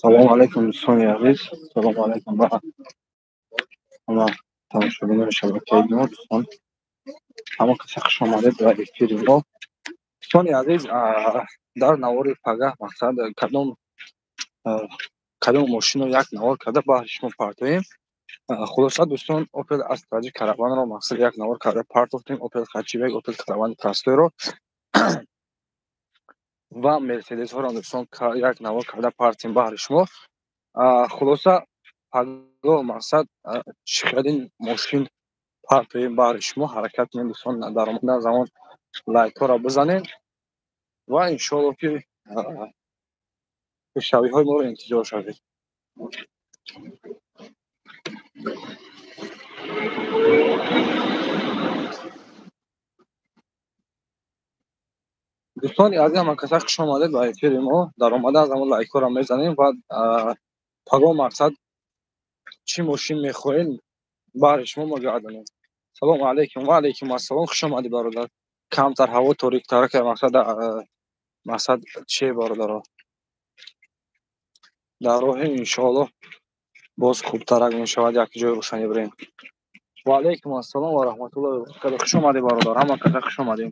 Салому алайкум, дӯстони азиз. Салому алайкум ба ҳама тамошобинони шабакаи мо, дӯстон. Ҳама касе хуш омадед ба эфири мо. Дӯстони азиз, дар навори пагаҳ мақсад кадом мошинро як навор карда баҳри шумо партоем. Хулоса, дӯстон, Opel Astra G караванро мақсад як навор карда партофтем, Opel Hatchback, Opel Caravan простойро ва Мерседесҳоро, дӯстон, як навор карда партем баҳри шумо. Хулоса, пагоҳ мақсад чӣ хелин мошин партоем баҳри шумо. Ҳаракат кунем, дӯстон, дар омадан замон лайкҳоро бизанем ва иншоалло ки пешравиҳои моро интизор шавед. Дӯстони азиз, ҳама каса хуш омадед ба эфири мо. Дар омадан замон лайкҳоро мезанем ва пагоҳ мақсад чӣ мошин мехоҳем баҳри шумо мо гардонем. Салому алайкум. Ва алайкум ассалом, хуш омадӣ, бародар. Камтар ҳаво ториктара ки мақсад че, бародаро, дар роҳем, иншоалло боз хубтарак мешавад, як ҷои рӯшанӣ бирем. Ва алайкум ассалом ва раҳматуллоҳи ва баракатуҳ. Хуш омадӣ, бародар, ҳама каса хуш омадем.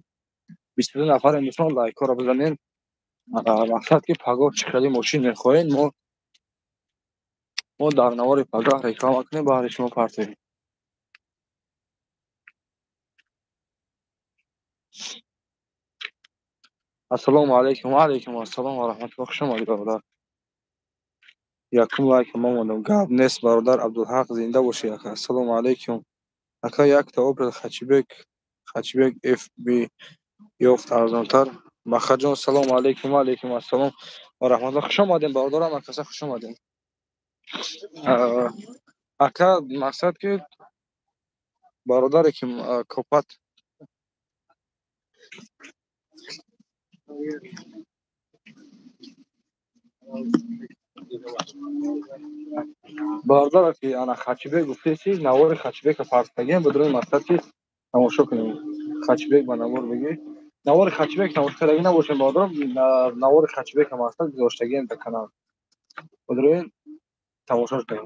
22 нафарем, дӯстон, лайкҳоро бизанем. Мақсад ки пагоҳ чӣ хеле мошин мехоҳем, мо дар навори пагаҳ реклама кунем, баҳри шумо партоем. Ассалому алайкум. Ва алайкум ассалом ва раҳматуллоҳ. Хуш омадӣ, бародар. Якум лайк мо мондам. Гап нест, бародар Абдулҳақ, зинда бошӣ, ака. Ассалому алайкум, ака. Якта Opel Hatchback FB ёфт арзонтар. Бахаҷон, салому алайкум. Ва алайкум ассалом ва раҳматуллоҳ. Хуш омадем, бародарам, акаса хуш омадем. Ака, мақсад ки бародаре ки копат бародаре ки ана Хатчбек гуфтеси, навори Хатчбека партагем бидуни мақсад ки тамошо кунем. Хатчбек ба навор бигӣ, навори Хатчбек тамошо кардагӣ набошем, бародарам, навори Хатчбека мақсад гузоштагием дар канал, бидуни тамошо кунем.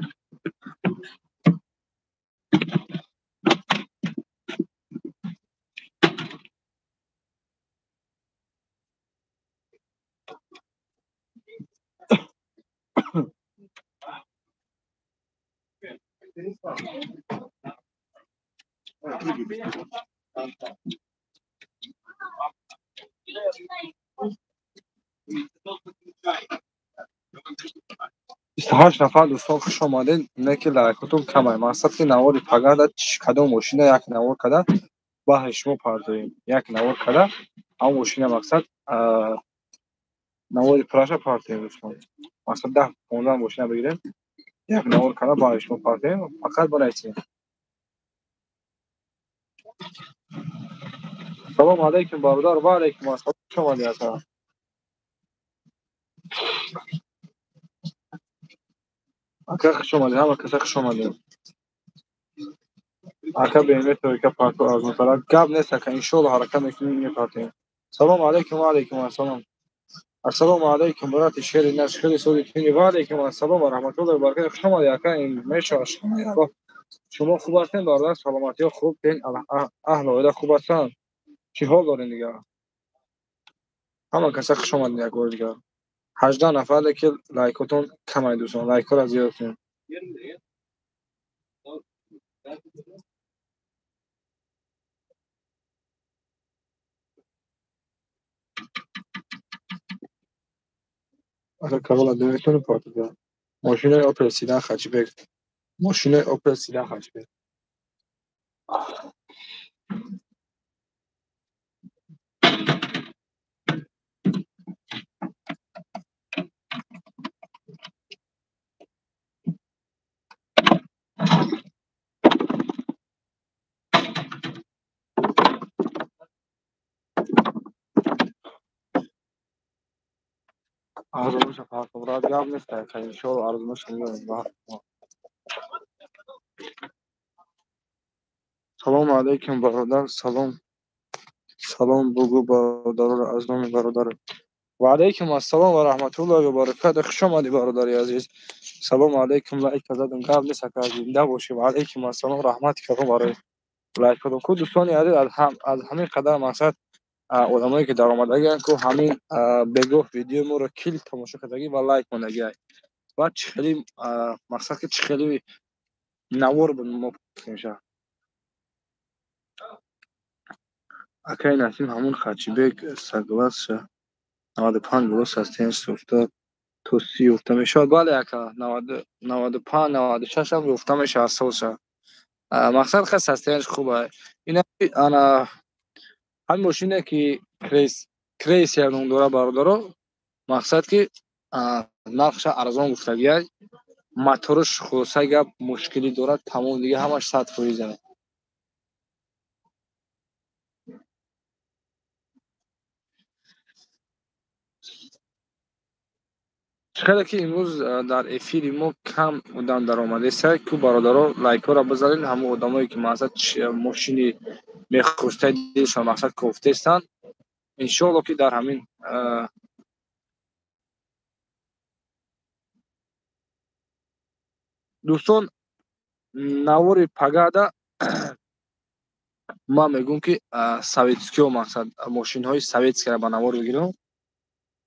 28 нафар, дӯстон, хуш омадед. Не ки лайкотон камай. Мақсад ки навори пагада кадом мошина як навор када баҳри шумо партоем, як навор када ҳамон мошина мақсад навори праша партоем, дӯстон. Мақсад 10-15 мошина бигирем, як навор када баҳри шумо партоем. Фақат бинависем. Салому алайкум, бародар. Ва алайкум ассалом, хуш омадӣ, ака. Ака, хуш омадед, ҳама каса хуш омадед. Ака, БМВ тройка парто арзонтарак. Гап нест, ака, иншоалло ҳаракат мекунем, мепартоем. Салому алайкум. Ва алайкум ассалом. Ассалому алайкум, брати шери наш, хеле соли тини. Ва алайкум ассалом ва раҳматуллоҳи ва баракатуҳ. Хуш омадед, ака. Мешавад, шумо хуб ҳастед, бародар? Саломатиҳо хуб, аҳлу оила хуб ҳастанд? Чӣ ҳол дорем дигар? Ҳама каса хуш омадед як бори дигар. 18 нафар, ки лайкотон камай, дӯстон, лайкҳоро зиёд кунем. Ака, Карола наметавонӣ партофта? Мошинаи Opel Sedan Hatchback, мошинаи Opel Sedan Hatchback. Арзонша партоврад, гап нест, ака, иншоалло арзонша меёбем. Салому алайкум, бародар. Салом, салом бугӯ бародароро аз номи бародарат. Ва алайкум ассалом ва раҳматуллоҳи ва баракатуҳ. Хуш омадӣ, бародари азиз. Салому алайкум. Лайк задам, гап нест, ака, зинда бошӣ. Ва алайкум ассалом, раҳмати калон барои лайк кардам. Ку, дӯстони азиз, аз ҳамин қадар мақсад одамое ки даромадагианд, ку ҳамин бегоҳ видеои моро кил тамошо кардагӣ ва лайк мондагиай. Баъд чӣ хели мақсад ки чӣ хели навор мо меша. Акай Насим, ҳамун Хачибек согласша 95 голос аст, ёфта то 30 ёфта мешавад. Бале, ака, 95, 96 ҳам ёфта мешавад солша. Мақсад хел состояниш хуба. Ина ана ҳамин мошине ки Крейсер ном дора, бародаро, мақсад ки нархша арзон гуфтагиай, моторш хулоса гап мушкилӣ дорад, тамом, дига ҳамаш 100%. Хеле ки имрӯз дар эфири мо кам одам даромадеста, ку бародаро, лайкҳоро бизанед. Ҳамон одамое ки мақсад мошини мехостаи дилшон мақсад кофтаестанд, иншоалло ки дар ҳамин дӯстон навори пагада ман мегӯм ки советскиҳо, мақсад мошинҳои советскиро ба навор бигирам,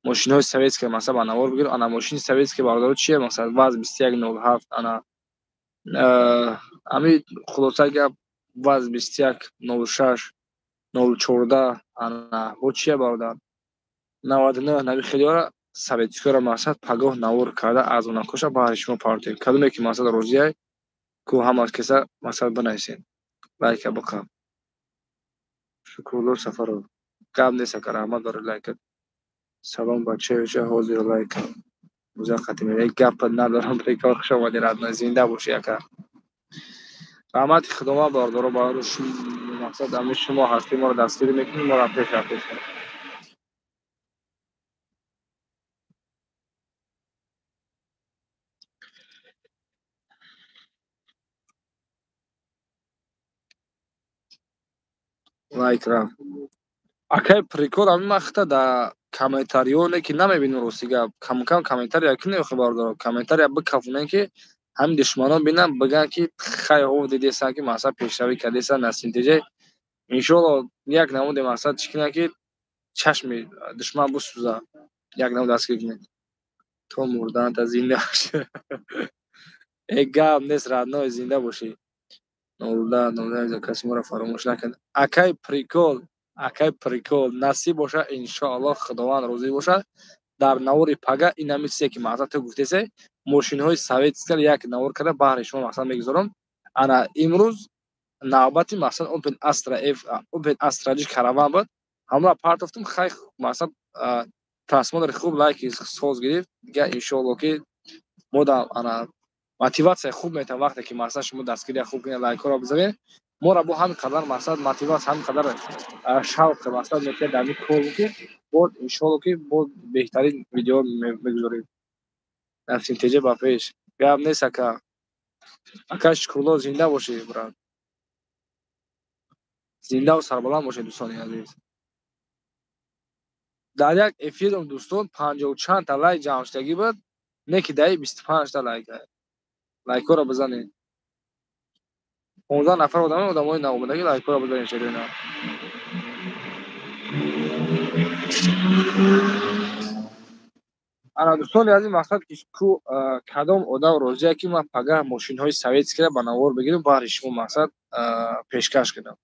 мошинҳои советские мақсад ба навор бигирам. Ана мошини советский, бародаро, чие? Мақсад ВАЗ 2107, ана ҳамин, хулоса гап, ВАЗ 2106, 014, ана бо чие, бародар, 99, нави хелиҳоро, советскиҳоро мақсад пагоҳ навор карда аз онакоша баҳри шумо партем. Кадоме ки мақсад розиай, ку ҳама кеса мақсад бинависед, лайка биқа. Шукрулло Сафаров, гап нест, ака, раҳмат барои лайкат. Салом, бачаёча, ҳозир лайк музаққати гапа надорам. Прикол. Хуш омадӣ, родной, зинда бошӣ, ака. Раҳмати Худованд, бародаро, барои мақсад ҳамин шумо ҳастӣ, моро дастгирӣ мекунед, моро пеш рафтед. Лайк рафт, акай Прикол. Ҳамин вақта дар комментариёне ки намебинем, рости гап, камкам комментария кунем. Охи, бародаро, комментария бикафонем, ки ҳамин душманон бинам, бигӯянд ки хай ҳов дидестанд, ки мақсад пешравӣ кардестанд. Насимтеҷа иншоалло як намуде мақсад чӣ кунад, ки чашми душман бисӯза. Як намуд дастгирӣ кунед то мурданта. Зинда бошӣ. Э, гап нест, родной, зинда бошӣ. 0 0 каси моро фаромӯш накунед. Акай Прикол, акай Прикол, насиб боша, иншоаллоҳ, Худованд розӣ бошад, дар навори пага ин ҳамин чизе ки мақсад ту гуфтесе, мошинҳои советскар як навор карда баҳри шумо мақсад мегузорам. Ана имрӯз навбати мақсад Опел Астра Ф, Опел Астра Ҷи Караван буд, ҳамра партофтум. Хай, мақсад просмотри хуб, лайки соз гирифт. Дига иншоалло ки модам ана мотиватсия хуб метавон. Вақте ки мақсад шумо дастгирия хуб кунед, лайкҳоро бизанед, моро бо ҳамин қадар мақсад мотиватсия, ҳамин қадар шавқ мақсад метиҳад дар ҳамин кор, ки боз иншоалло ки боз беҳтарин видео мегузорем. Насимтеҷа ба пеш. Гап нест, ака. Ака Шукрулло, зинда бошӣ, брат, зиндаву сарбаланд бошед, дӯстони азиз. Дар як эфирам, дӯстон, панҷоҳу чандта лайк ҷамъ шудагӣ буд, не ки даи 25-та лайк. Лайкҳоро бизанед. 15 нафар одам, одамои наомадагӣ, лайкҳоро бизанед, шерина. Ана, дӯстони азиз, мақсад ки ку кадом одам розия, ки ман пагаҳ мошинҳои советскиро ба навор бигирам, баҳри шумо мақсад пешкаш кунам?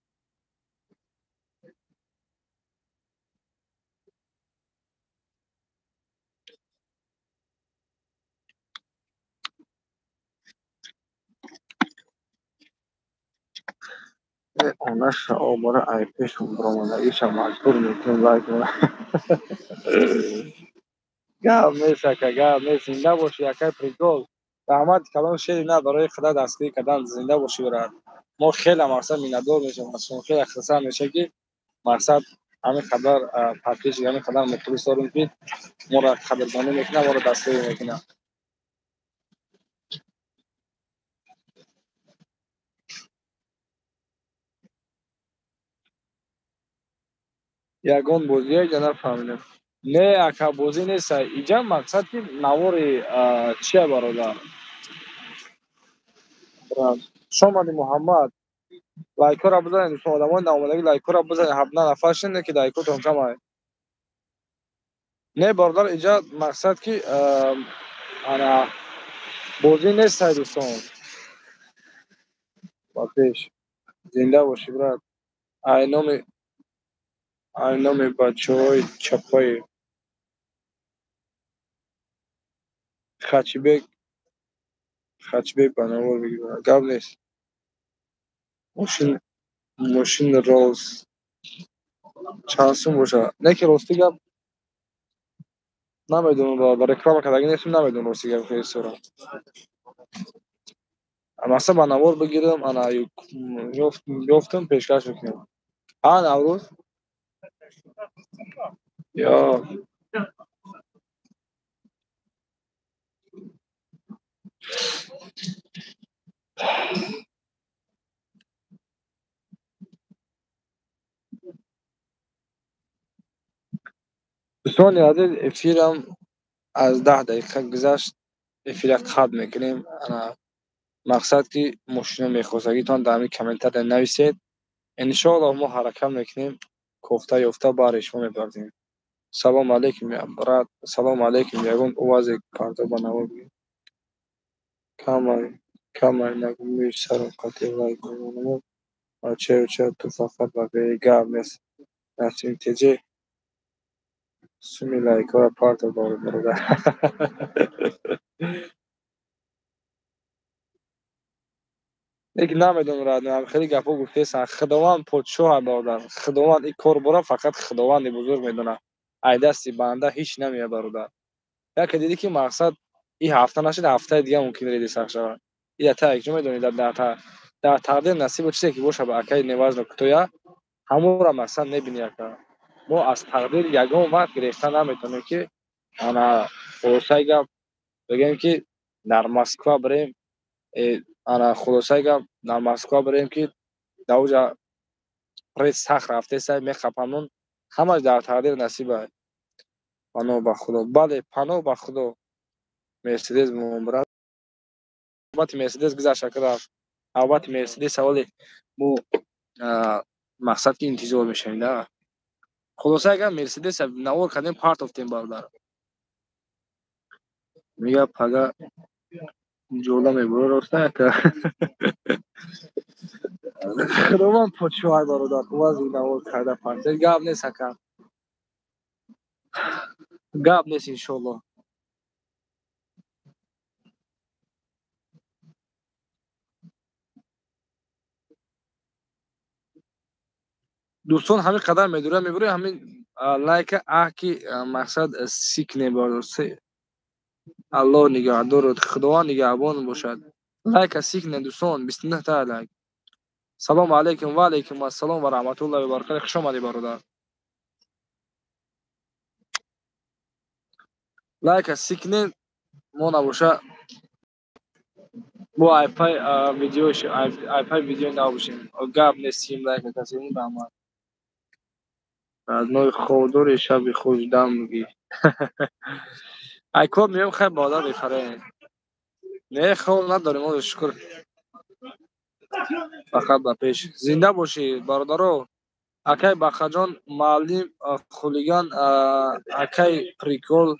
Онаша обора ай пешум баромадагиша маҷбур мекунем лайк. Гап нест, ака, гап нест, зинда бошӣ, акай Прикол. Раҳмати калон, шери на, барои худа дастгирӣ кардан. Зинда бошӣ, брат. Мо хеле мақсад миннатдор мешавем аз шумо, хеле хурсанд мешавем, ки мақсад ҳамин қадар подписчик, ҳамин қадар мухлис дорем, ки моро қадрдонӣ мекунад, моро дастгирӣ мекунад. Ягон бозия ҷа нафаҳмидем. Не, ака, бозӣ нест. Иҷа мақсад ки навори чия, бародар. Шомади Муҳаммад. Лайкҳоро бизанед, дӯстон, одамои наомадагӣ лайкҳоро бизанед. 17 нафар шинед, ки лайкҳотон камай. Не, бародар, иҷа мақсад ки ана бозӣ нест, дӯстон. Ба пеш. Зинда бошӣ, брат. Ай номи бачаҳои чапаи Хачибек, Хачибек ба навор бигир. Гап нест. Мошин Роллс чанд сум бошад? Не, ки рости гап намедонам, бародар, реклама кардагӣ нестам, намедонам, рости гап хеле сура. Мақсад ба навор бигирам, ана ёфтам, пешкаш мекунем. А Наврӯз? Ё дӯстони азиз, эфирам аз 10 дақиқа гузашт, эфира қатъ мекунем. Ана мақсад ки мошино мехостагитон дар ҳамин комментария нависед. Иншоаллоҳ, мо ҳаракат мекунем, кофта ёфта баҳри шумо мепардозем. Салому алейкум, брат. Салому алейкум. Ягон увазе парто ба навор бигир. Камай, камай нагӯ, мӯи сарам қатъи лайк мемонам. Бачаё, чаро ту фақат ба гап нест. Насим теҷе суми лайкҳоро парто, бародар. Лекин намедонам, раднам хеле гапҳо гуфтесан. Худованд подшоҳ, бародар. Худованд ин кор бора, фақат Худованди бузург медонад. Ай дасти банда ҳеҷ намеяд, бародар. Яке дидӣ ки мақсад ин ҳафта нашид, ҳафтаи дига мумкин реди сахт шавад. Ира та якҷо медонӣ, дар тақдир насибо чизе ки боша, акай, неважно кто я, ҳамонро мақсад мебинӣ, ака. Мо аз тақдир ягон вақт гирехта наметавонем, ки ана хулосаи гап бигӯем, ки дар Москва бирем, ана хулосаи гап дар Москва бирем, ки дар оҷа ред сахт рафтеса, мехапамон. Ҳамаш дар тақдир насиба. Паноҳ ба Худо. Бале, паноҳ ба Худо. Мерседес брат. Албатта, Мерседес гузашт, ака, рафт. Албатта, Мерседес саволи мо мақсад ки интизор мешавем да. Хулоса агар Мерседес навор кардем, партофтем, бародар. Мега пага ҷола мебура, роста, ака. Худованд подшоҳ, бародар. Увази навор карда партофт. Гап нест, ака. Гап нест, иншоаллоҳ. Дӯстон, ҳамин қадар медурам, мебурем ҳамин лайка аҳ ки мақсад сикне, бародар. Аллоҳ нигаҳдорад, Худованд нигаҳбон бошад. Лайка сикне, дӯстон, 29 та лайк. Салому алейкум, ва алейкум ассалом ва раҳматуллоҳи ва баракатуҳ. Хуш омадӣ, бародар. Лайка сикне, мо набоша бо айпай видео, айпай видео набошем. Гап нестим, лайка касем, раҳмат. Родной, хоб дори, шаби хуш, дам бигир. Ай кор меём, хайр, бародар, бефарен. Не, хоб надорем, озо шукр. Фақат ба пеш. Зинда бошӣ, бародаро. Акай Бахаҷон, муаллим, хулиган, акай прикол.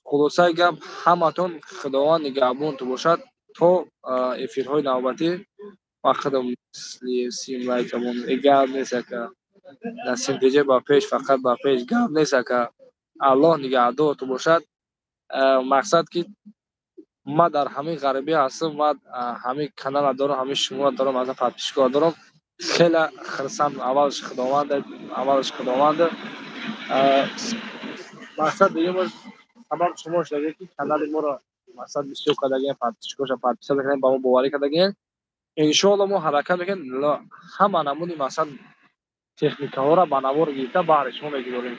Хулосаи гап, ҳаматон Худованд нигаҳбонтон бошад то эфирҳои навбатӣ. Ма худам сим лайкамон. Гап нест, ака. Насим теҷе, ба пеш, фақат ба пеш. Гап нест, ака. Аллоҳ нигаҳдортон бошад. Мақсад ки ман дар ҳамин ғарибӣ ҳастам, ман ҳамин канала дорам, ҳамин шуморо дорам, аз подписчикҳоро дорам. Хеле хурсанд, аввалаш Худованд, аввалаш Худованд. Мақсад дуюмаш сабаб шумо шудагӣ, ки канали моро мақсад бисёр кардагиен, подписчикоша подписаться кардагиен, ба мо боварӣ кардагиен. Иншоалло, мо ҳаракат мекунем, ҳама намуди мақсад техникаҳоро ба навор гирифта баҳри шумо мегузорем.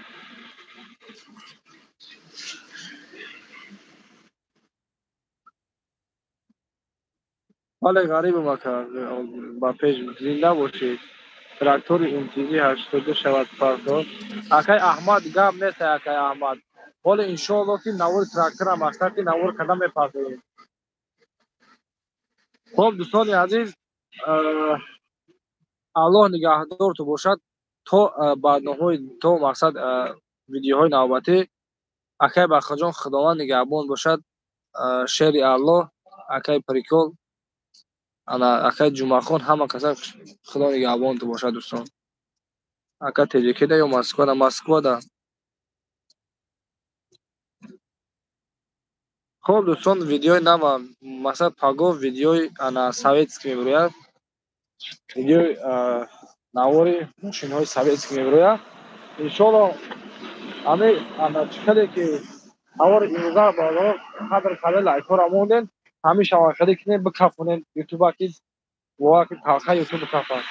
Бале, ғарибам, ака, ба пеш, зинда бошед. Трактори МТЗ 82 шавад фардо. Акай Аҳмад, гап нест, акай Аҳмад. Ҳоло иншоалло, ки навори трактора мақсад ки навор карда мепардоем. Хоб, дӯстони азиз, Аллоҳ нигаҳдорту бошад то барномаҳои, то мақсад видеоҳои навбатӣ. Акай Бахтҷон, Худованд нигаҳбон бошад. Шери Аллоҳ, акай Прикол, ана акай Ҷумъахон, ҳама каса Худо нигаҳбонту бошад, дӯстон. Ака, Теҷикида ё Москвада? Москвада. Хоб, дӯстон, видеои нава, мақсад, пагоҳ видеои ана советский мебирояд, видеои навори мошинҳои советский мебирояд, иншоалло. Ами ана чӣ хеле ки навори имрӯза, бародарон, қадр карда, лайкҳоро монден, ҳамин шавад, хеле кинем, бикафонем ютуба, ки бовар ки талха ютуб бикафад.